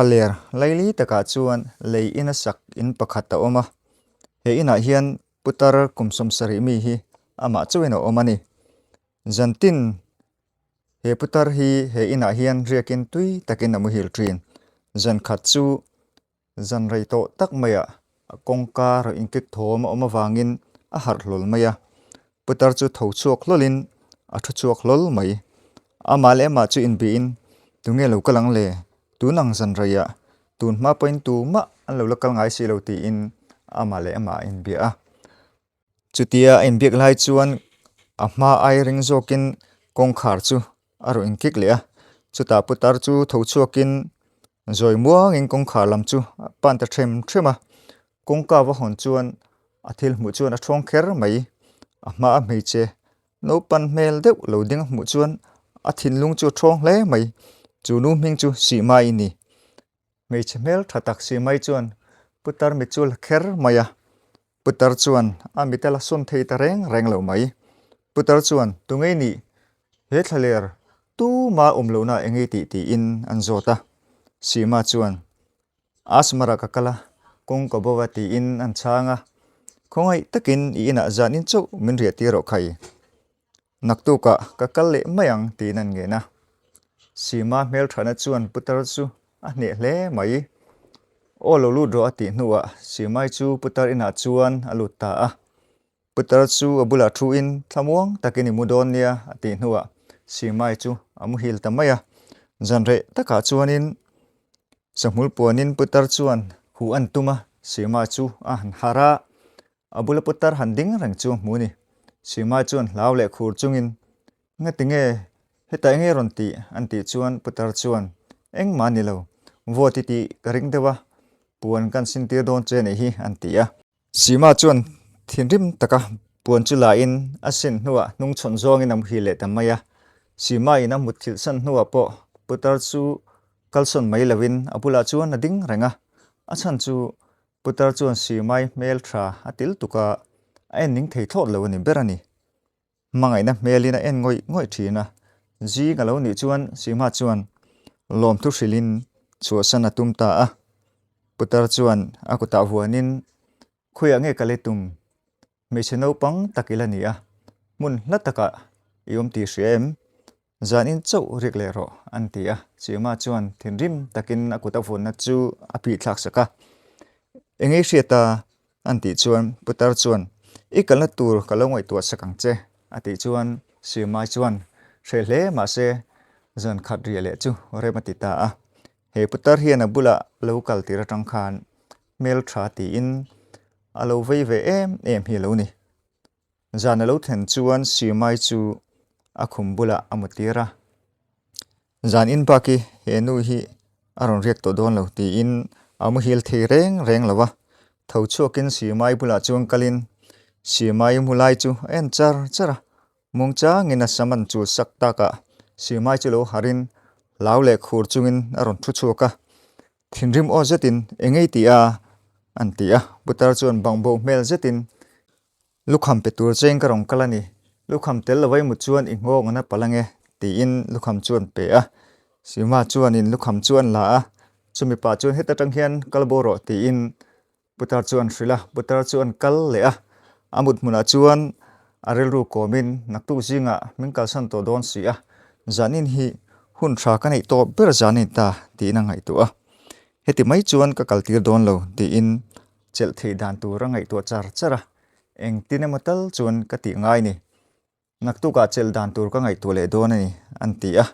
Thlaler laili takah chuan lei ina sak in pakhat a awm a, he inah hian putar kum 70 mi hi amah chauhin a awm a ni. Zantin he putar hi he inah hian riakin tui takin a muhil thin. Zankhat chu Zan rei tawh tak maiah kawngka rawn inkik thawm a awm avangin a harh hlawl mai a, putar chu tho chhuak hlawlin a thu chhuak hlawl mai. Amah leh amah chu inbihin, Tunge lo kal ang le? Tun ang zan reiah tun hma pawhin tumah an lo la kal ngai si lo tiin amah leh amah a inbia a. Chutia a inbiak lai chuan a hma ai ring zawkin kawngkhar chu a rawn inkik leh a, chutah putar chu tho chhuakin zawi muangin kawngkhar lam chu a pan ta them them a, kawngka va hawn chuan a thil hmuh chuan a thawng kher mai, a hma a hmeichhe naupan hmel deuh lo ding a hmuh chuan a thinlung chu a thawng hle mai, chu nu hming chu Sihmai a ni. Hmeichhe hmel tha tak si mai chuan putar mit chu la kher mai a, putar chuan a mit a la sawn thei ta reng reng lo mai. Putar chuan tungei nih he thlaler tuma awm lohna engei tih tiin an zawt a, Sima chuan Asmara ka kal a, kawng ka bo a tiin an chhang a, khawngaih takin i inah zanin chauh min riah tir rawh khai. Naktukah ka kal leh mai ang tiin an ngen a. Sima hmelthana chuan putar chu a hneh hle mai. Aw lo lut rawh a tih hnuah Simai chu putar inah chuan a lut ta a. Putar chu a bulah thuin thlamuang takin i mu dawn nia a tih hnuah Simai chu a muhil ta mai a. Zanreh takah chuanin sahmul puanin putar chuan huh an tum a, Sima chu a han harh a. A bula putar han ding reng chu a hmu ni. Sima chuan hlau leh khur chungin, Ngati nge? Hetah enge rawn tih? an tih chuan putar chuan, Engmah ni lo. Vote i tih ka ring deuh a, puan kan sin tir dawn che nih hi, an ti a. Sima chuan thinrim taka puan chu lain a sin hnuah hnungchhawn zawngin a muhil leh ta mai a. Sima in a mutthilh san hnuah pawh putar chu kalsawn mai loin a bulah chuan a ding reng a, a chhan chu Putar chuan Simai hmel tha a til tuk a, a en ning thei thlawt lo a ni ber a ni. Hmangaihna hmelin a en ngawih ngawih thin a, zing a lo nih chuan Sima chuan lawmthu hrilhin chhuahsan a tum ta a. Putar chuan a kutah vuanin, Khawiah nge ka le tum? Hmeichhe naupang tak ila ni a, hmun hla takah i awm tih hria em? Zanin chauh rik leh rawh, an ti a. Chima chuan thinrim takin a kut a vawnna chu a phih thlak sak a. Eng ei hriat a? an tih chuan Putar chuan, I kalna tur ka lo ngaihtuah sak ang che, a tih chuan Chima chuan hreh hle mahse zan khat riah leh chu rem a ti ta a. He Putar hian a bulah lo kal tir atang khan hmeltha tiin a lo vei ve em em hi a lo ni. Zan a lo thlen chuan Simai chu a khum bulah a mu tir a, Zan in bak i he nu hi a rawn riak tawh dawn lo tiin a muhil thei reng reng lo a, tho chhuakin Simai bulah chuan kalin Simai mu lai chu a en char char a, muangchangin a sam an chul sak takah Simai chu lo harin hlau leh khur chungin a rawn thu chhuak a, Thinrim aw zetin engei ti a? an ti a, putar chuan bangbo hmel zetin Lukham pe tur cheng ka rawn kal a ni, lukham tel lo vai mut chuan i nghawng an a palh ange, tiin lukham chu an pe a. Sima chuanin lukham chu an la a, chumi pah chuan heta tang hian kal bo rawh tiin putar chu an hrilh a, putar chu an kal leh a. A mut hmunah chuan a rilru kawmin naktuk zingah min kalsan tawh dawn si a, zanin hi hun tha ka neih tawp ber zan a ni ta tiin a ngaihtuah a. Heti mai chuan ka kaltir dawn lo tiin chelh theih dan tur a ngaihtuah char char a, engtin emaw tal chuan ka tih ngai ni. Naktukah chelh dan tur ka ngaihtuah leh dawn a ni, an ti a.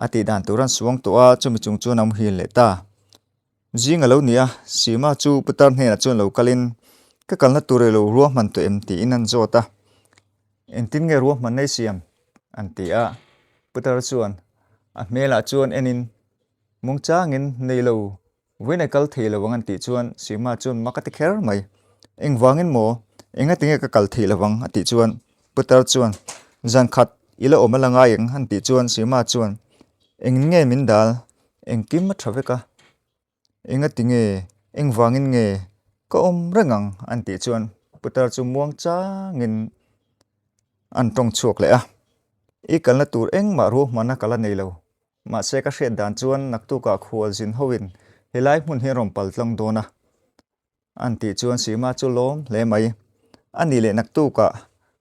A tih dan tur an suang tawh a, chumi chung chuan a muhil leh ta. Zing a lo ni a, Sima chu putar hnenah chuan lo kalin, Ka kalna tur i lo ruahman tawh em? tiin an zawt a. Engtin nge ruahman nei siam? an ti a. Putar chuan a hmelah chuan enin, Mungchangin nei lo Vawiin a kal thei lo ang an tih chuan Sima chuan mak a ti kher mai. Engvangin maw? Engati nge ka kal theih lo ang? a tih chuan Putar chuan Zan khat i la awm a la ngai ang an tih chuan Sima chuan Engin nge min dal? Engkim a tha vek a. Engati nge? Engvangin nge ka awm reng ang? an tih chuan Putar chu muang changin an tawng chhuak leh a. I kalna tur engmah ruahmanna ka la nei lo. Mahse ka hriat dan chuan naktukah khualzin hoin helai hmun hi a rawn pal tlang dawn a. An tih chuan Sima chu lawm hle mai. A nih leh naktukah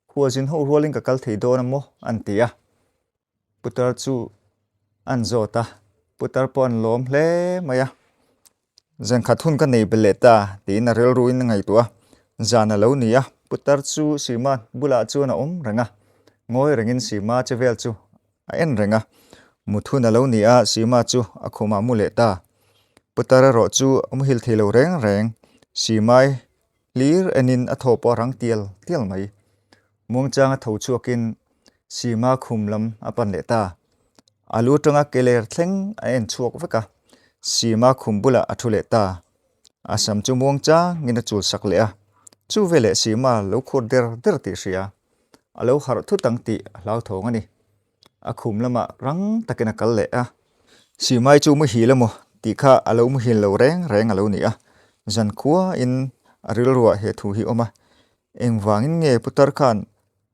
khualzin ho rualin ka kal thei dawn a maw? an ti a. Putar chu an zawt a, putar pawh an lawm hle mai a. Zankhat hun ka nei belh leh ta tiin a rilruin a ngaihtuah a. Zan a lo ni a, putar chu Sima bulah chuan a awm reng a. Ngawi rengin Sima che vel chu a en reng a. Mut hun a lo ni a, Sima chu a khumah mu leh ta. Putar erawh chu a muhil thei lo reng reng. Simai hlir enin a thaw pawh a rang tial tial mai. Muangchanga tho chhuakin Sima khum lam a pan leh ta. A lu atanga ke ler thleng a en chhuak vek a, Sima khum bulah a thu leh ta. A sam chu muangchangin a chul sak leh a, chu veleh Sima lo khur der der tih hria. A lo harh thut ang tih a hlauthawng a ni. A khum lamah rang takin a kal leh a. Simai chu muhil emaw tih kha a lo muhil lo reng reng a lo ni a, zankhuain a rilruah he thu hi awm a, Engvangin nge putar khan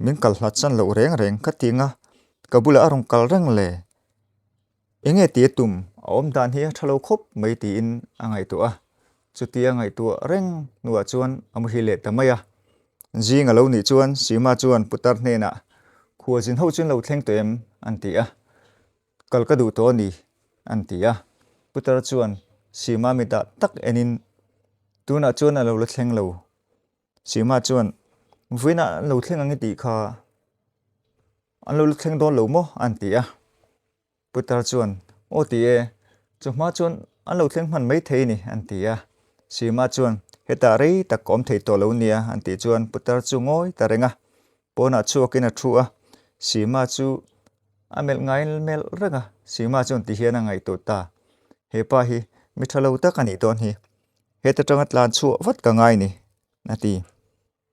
min kal hlat chan loh reng reng ka ti nga, ka bulah a rawn kal reng le? Enge ti a tum? A awm dan hi a tha lo khawp mai tiin a ngaihtuah a, chutia ngaihtuah reng hnuah chuan a muhil leh ta mai a. Zing a lo nih chuan Sima chuan putar hnenah, Khualzin ho chu an lo thleng tawh em? an ti a. Kal ka duh tawh a ni, an ti a. Putar chuan Sima mitah tak enin, Tunah chuan a lo la thleng lo Sima chuan, Vawiinah an lo thleng ang i tih kha an lo la thleng dawn lo maw? an ti a. Putar chuan, Aw ti e, chawhma chuan an lo thleng hman mai thei a ni, an ti a. Sima chuan, Hetah rei tak ka awm thei tawh lo nia, an tih chuan Putar chu ngawi ta reng a. Pawnah chhuakin a thu a, Sima chu a melh ngai melh reng a. Sima chuan ti hian a ngaihtuah ta, He pa hi mi tha lo tak a nih dawn hi. Heta tanga tlan chhuah vat ka ngai ni, a ti.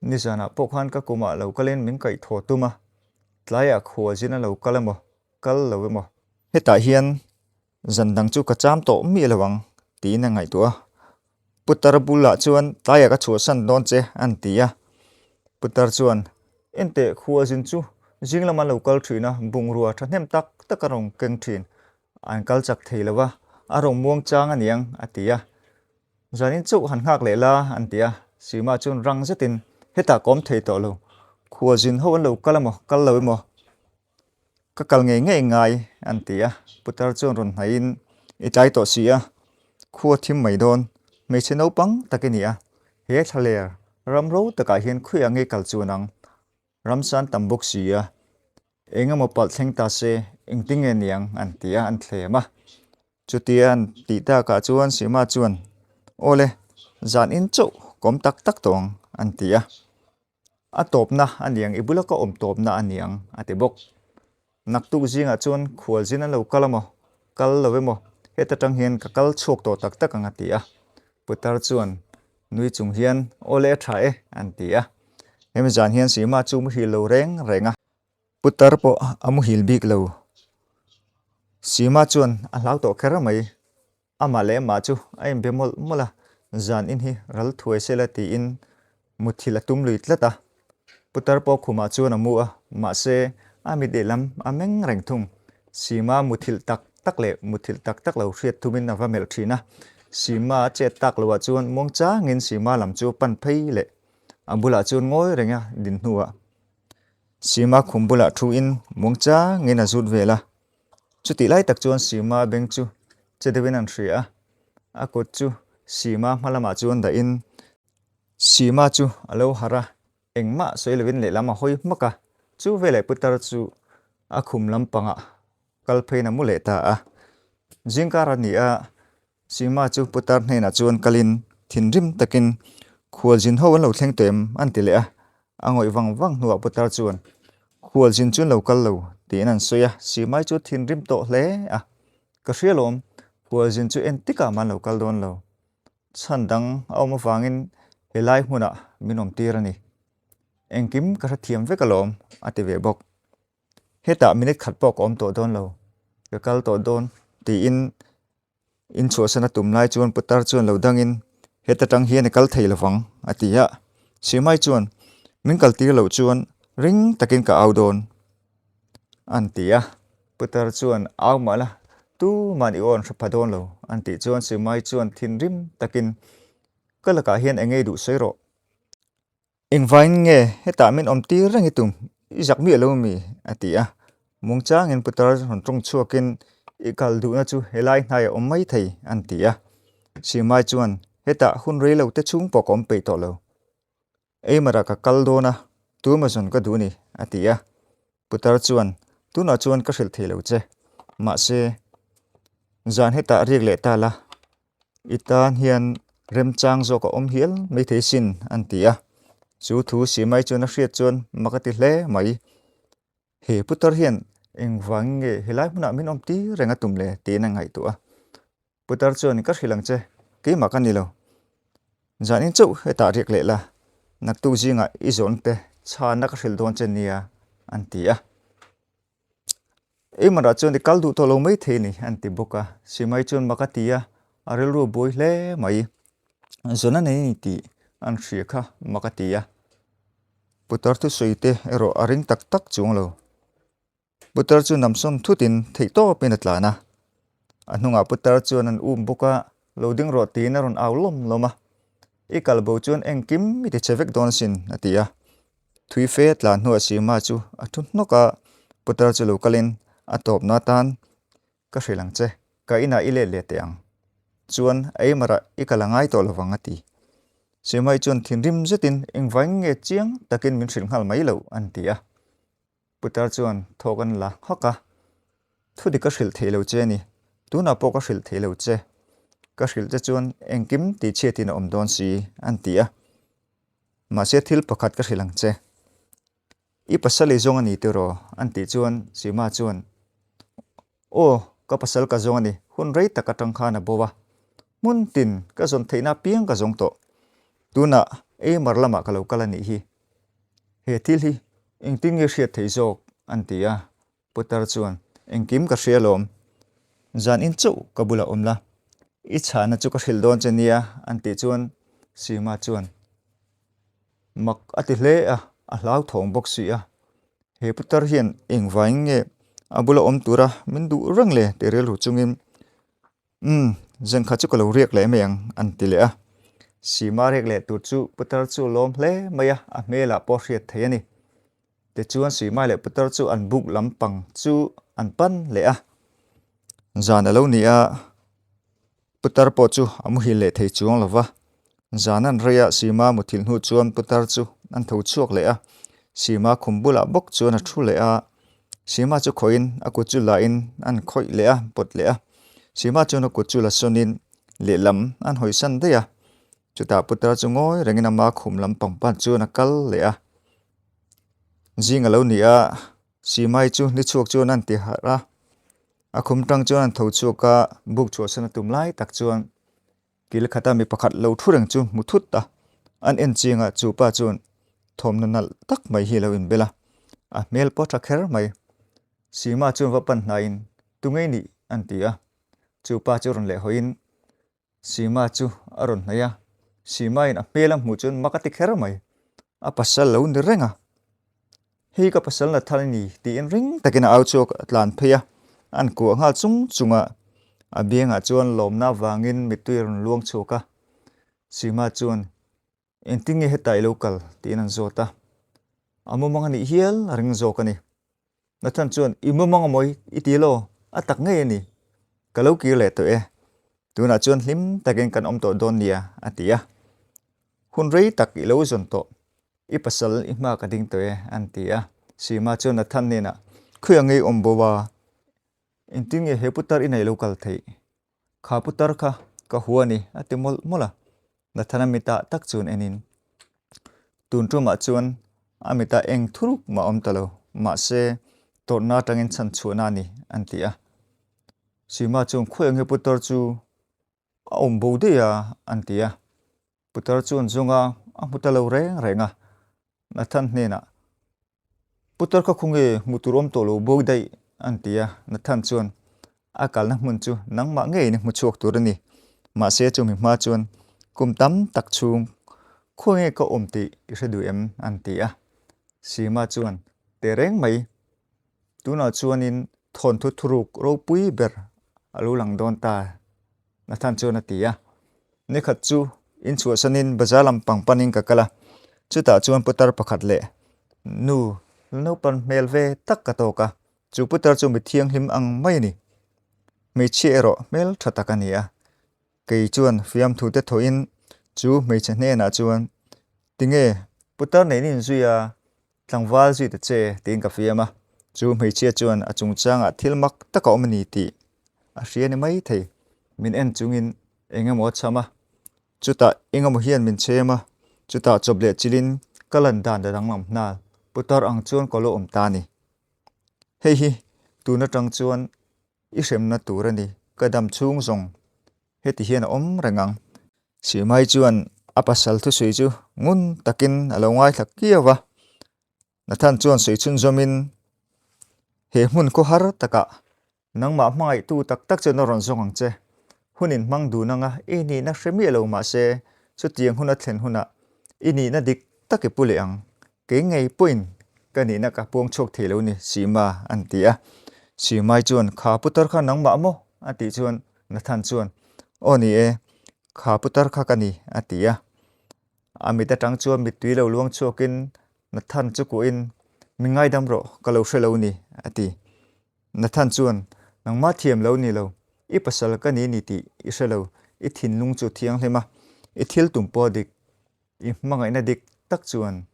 Nizanah pawh khan ka kumah lo kalin min kaih thaw tum a, tlaiah khua zin a lo kal emaw, kal lo emaw. Hetah hian zan dang chu ka cham tawh miah lo ang, tiin a ngaihtuah a. Putar bulah chuan tlaiah ka chhuahsan dawn che, an ti a. Putar chuan, Enteh, khua zin chu zing lama lo kal thin a, bungrua thahnem tak tak a rawn keng thin. An kal chak thei lo va, a rawn muang chang a niang, a ti a. Zanin chauh han nghak leh la, an ti a. Sima chuan rang zetin, Hetah ka awm thei tawh lo. Khuazin ho an lo kal emaw, kal lo emaw, ka kal ngei ngei ngai, an ti a. Putar chuan rawn hnaihin, I tlai tawh si a, khua thim mai dawn, hmeichhe naupang tak i ni a, he thlaler ram ro takah hian khawiah nge kal chuan ang? Ramsan tam bawk si a, eng emaw palh thleng ta se engtin nge niang an ti a, an thlem a. Chutia an tih takah chuan Sima chuan, Aw le, zan in chauh ka awm tak tak tawh ang, an ti a. A tawpna a niang, i bula ka awm tawpna a niang, a ti bawk. Naktuk zingah chuan khualzin an lo kal emaw, kal lo emaw, heta tang hian ka kal chhuak tawh tak tak ang a ti a. Putar chuan nui chung hian, Aw le a tha e, an ti a. Hemi zan hian Sima chu muhil lo reng reng a. Putar pawh a muhil bik lo. Sima chuan a hlau tawh kher mai. Amah leh amah chu a inbe mawlh mawlh a, zan in hi ral thuai se la tiin muthilh a tum lui tlat a. Putar pawh khumah chuan a mu a, mahse a mit lehlam a meng reng thung. Sima muthilh tak tak leh muthilh tak tak lo hriat thumin a va melh thin a. Sima a chet tak loah chuan muangchangin Sima lam chu a pan phei leh a bulah chuan ngawi reng a din hnuah Sima khum bulah thuin muangchangin a zut vel a. Chutih lai tak chuan Sima beng chu che deuhin an hria a, a kut chu Sima hma lamah chuan dahin Sima chu a lo harh a, engmah sawi lovin lehlam a hawi hmak a, chu veleh putar chu a khum lampangah kal pheiin a mu leh ta a. Zingkar a ni a, Sima chu putar hnenah chuan kalin thinrim takin khualzin ho an lo thleng tawh em an ti leh a, a ngawih vang vang hnuah putar chuan khualzin chu an lo kal lo tiin an sawi a, Simai chu thinrim tawh hle a, ka hria lawm, khualzin chu entikah mah an lo kal dawn lo, chhan dang a awm avangin helai hmunah min awm tir a ni, engkim ka hrethiam vek alawm a ti ve bawk. Hetah minute khat pawh ka awm tawh dawn lo, ka kal tawh dawn tiin inchhuahsan a tum lai chuan putar chuan lo dangin heta tang hian i kal thei lovang a ti a. Simai chuan min kal tir loh chuan ring takin ka au dawn an ti a. Putar chuan au mah la. Tuman i aw an hre pha dawn lo, an tih chuan Simai chuan thinrim takin, Ka lakah hian eng ngei duh sawi rawh. Engvain nge hetah min awm tir reng i tum? I zak miah lo mi? a ti a. Mungchangin putar rawn tawng chhuakin, I kal duhna chu helai hnaiah awm mai thei, an ti a. Simai chuan, Hetah hun rei lo te chhung pawh ka awm peih tawh lo. Eimara ka kal dawn a, tu Amazon ka duh ni, a ti a. Putar chuan, Tunah chuan ka hrilh thei lo che. Mahse, zan hetah riak leh ta la, i tan hian remchang zawk a awm hial maithei sin, an ti a. Chu thu Simai chuan a hriat chuan mak a ti hle mai. He putar hian engvangin nge helai hmunah min awm tir reng a tum le? tiin a ngaihtuah a. Putar chuan ka hrilh ang che, keimah ka ni lo. Zanin chauh hetah riak leh la, naktuk zingah i zawn te chhana ka hrilh dawn che nia, an ti a. Eimarah chuan i kal duh tawh lo mai thei ni, an ti bawk a. Simai chuan mak a ti a, a rilru a buai hle mai. Zawn a nei ni tih an hria kha mak a ti a. Putar thusawi te erawh a ring tak tak chuang lo. Putar chu namsawn thutin theihtawpin a tlan a, a hnungah putar chuan an um bawk a, lo ding rawh tiin a rawn au lawm lawm a, I kal bo chuan engkim i ti che vek dawn asin a ti a. Thui fe a tlan hnuah Sima chu a thu hnawk a, putar chu lo kalin a tawpna atan ka hrilh ang che, ka inah i let leh teh ang. Chuan Eimarah i kal a ngai tawh lovang a ti. Simai chuan thinrim zetin engvangin nge chiang takin min hrilh nghal mai loh an ti a. Putar chuan thawk an la hawk a, Thu dik ka hrilh thei lo che a ni, tunah pawh ka hrilh thei lo che. Ka hrilh che chuan engkim tihchhiatin a awm dawn si, an ti a. Mahse thil pakhat ka hrilh ang che. I pasal i zawng a ni tiraw? an tih chuan Sima chuan, Aw, ka pasal ka zawng a ni, hun rei tak atang khan a bo a. Hmun tin ka zawn theihna apiang ka zawng tawh. Tunah Eimar lamah ka lo kal a nih hi. He thil hi engtin nge hriat thei zawk? an ti a. Putar chuan, Engkim ka hria lawm. Zan in chauh ka bulah awm la. I chhahna chu ka hrilh dawn che nia, an tih chuan Sima chuan mak a ti hle a, a hlauthawng bawk si a. He putar hian engvangin nge a bula awm tura min duh reng le tih rilru chungin Umm, zan khat chu ka lo riak leh mai ang, an ti leh a. Sima riak leh tur chu putar chu a lawm hle mai a, a hmelah pawh hriat thei a ni. Tichuan Sima leh putar chu an buk lampang chu an pan leh a. Zan a lo ni a, putar pawh chu a muhil leh thei chuang lo va. Zan an rei a, Sima muthilh hnu chuan putar chu an tho chhuak leh a. Sima khum bulah bawk chuan a thu leh a. Sima chu khawihin a kut chu lahin an khawih leh a, pawt leh a. Sima chuan a kut chu la sawnin lehlam an hawisan daih a. Chutah putar chu ngawi rengin ama khum lampang pan chuan a kal leh a. Zing a lo ni a, Simai chu ni chhuak chuan an ti harh a. A khum tang chuan an tho chhuak a, buk chhuahsan a tum lai tak chuan Kil khata mi pakhat lo thu reng chu hmu thut a, an en chiang a, chu pa chuan thawmhnaw nalh tak mai hi a lo inbel a, a hmel pawh tha kher mai. Sima chuan va pan hnaiin, Tu ngei nih? an ti a, chu pa chu rawn lehhawiin Sima chu a rawn hnaih a, Sima-in a hmel a hmuh chuan mak a ti kher mai, a pasal lo ni reng a. Hei ka pasal Nathan a ni tiin ring takin a au chhuak a tlan phei a, an kuah nghal chung chung a, a biangah chuan lawmna avangin mittui a rawn luang chhuak a. Sima chuan, Engtin nge hetah i lo kal? tiin an zawt a, a mumang a nih hial a ring zawk a ni. Nathan chuan, I mumang a mawi i ti law? A tak ngei a ni. Ka lo kir leh tawh e. Tunah chuan hlim takin kan awm tawh dawn nia, a ti a. Hun rei tak i lo zawn tawh. I pasal i hma ka ding tawh e, an ti a. Sima chuan Nathan hnenah, Khawi ang ei awm bo a, engtin nge he putar i nei lo kal theih? Kha putar kha ka hua a ni, a ti mawlh mawlh a. Nathana mitah tak chuan enin, Tun tumah chuan a mitah eng thuruk mah awm ta lo, mahse tawrhna atangin chhan chhuahna a ni, an ti a. Sima chuan, Khawi ang he putar chu a awm bo daih a, an ti a. Putar chuan zunga a hmu ta lo reng reng a, Nathan hnenah, Putar kha khawnge hmuh tur awm tawh lo bo daih, an ti a. Nathan chuan, A kalna hmun chu nangmah ngeiin i hmu chhuak tur a ni. Mahse chumi hma chuan kum tam tak chhung khawnge ka awm tih i hre duh em? an ti a. Sima chuan, Teh reng mai, tunah chuanin thawnthu thuruk ropui ber. a lo lang dawn ta, Nathan chuan a ti a. Nikhat chu inchhuahsanin bazar lam pang panin ka kal a, chutah chuan putar pakhat leh nu naupan hmel ve tak ka tawk a, chu putar chu mi thianghlim ang mai a ni. Hmeichhia erawh hmel tha tak a ni a, Kei chuan fiamthu te thawhin chu hmeichhe hnenah chuan, Tinge, putar neih nin zui a, tlangval zui ta che, tiin ka fiam a. Chu hmeichhia chuan a chungchangah thil mak tak a awm a ni tih a hria ni mai thei. Min en chungin eng emaw a cham a, chutah eng emaw hian min chhem a, chutah chawp leh chilhin ka lan dan ta danglam hnal, putar ang chuan ka lo awm ta a ni. Hei hi tun atang chuan I hremna tur a ni, ka dam chhung zawng heti hian a awm reng ang. Simai chuan a pasal thusawi chu ngun takin a lo ngaithla kiau va. Nathan chuan sawi chhunzawmin, He hmun khawhar takah nangmah hmangaihtu tak tak chuan a rawn zawng ang che. Hun in hmang dun anga i nihna hre miah lo mahse chutiang hun a thlen hunah i nihna dik tak i pu leh ang. Kei ngei pawhin ka nihna ka puang chhuak thei lo ni, Sima an ti a. Simai chuan, Kha putar kha nangmah maw? a tih chuan Nathan chuan, Aw ni e, kha putar kha ka ni, a ti a. A mit atang chuan mittui lo luang chhuakin Nathan chu kuahin, Min ngaidam rawh, ka lo hre lo ni, a ti. Nathan chuan, Nangmah thiam lo ni lo, i pasal ka ni ni tih i hre lo, i thinlung chu thianghlim a, i thil tum pawh a dik. I hmangaihna dik tak chuan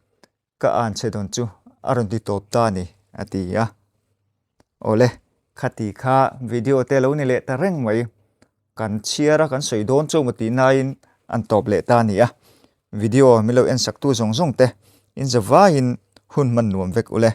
ka an che dawn chu a rawn ti tawp ta a ni, a ti a. Awle, khati kha video te lo ni leh ta reng mai. Kan chhiar a, kan sawi dawn chu maw tih naiin an tawp leh ta a ni a. Video min lo en saktu zawng zawng te in zavaiin hun hman nuam vek ule.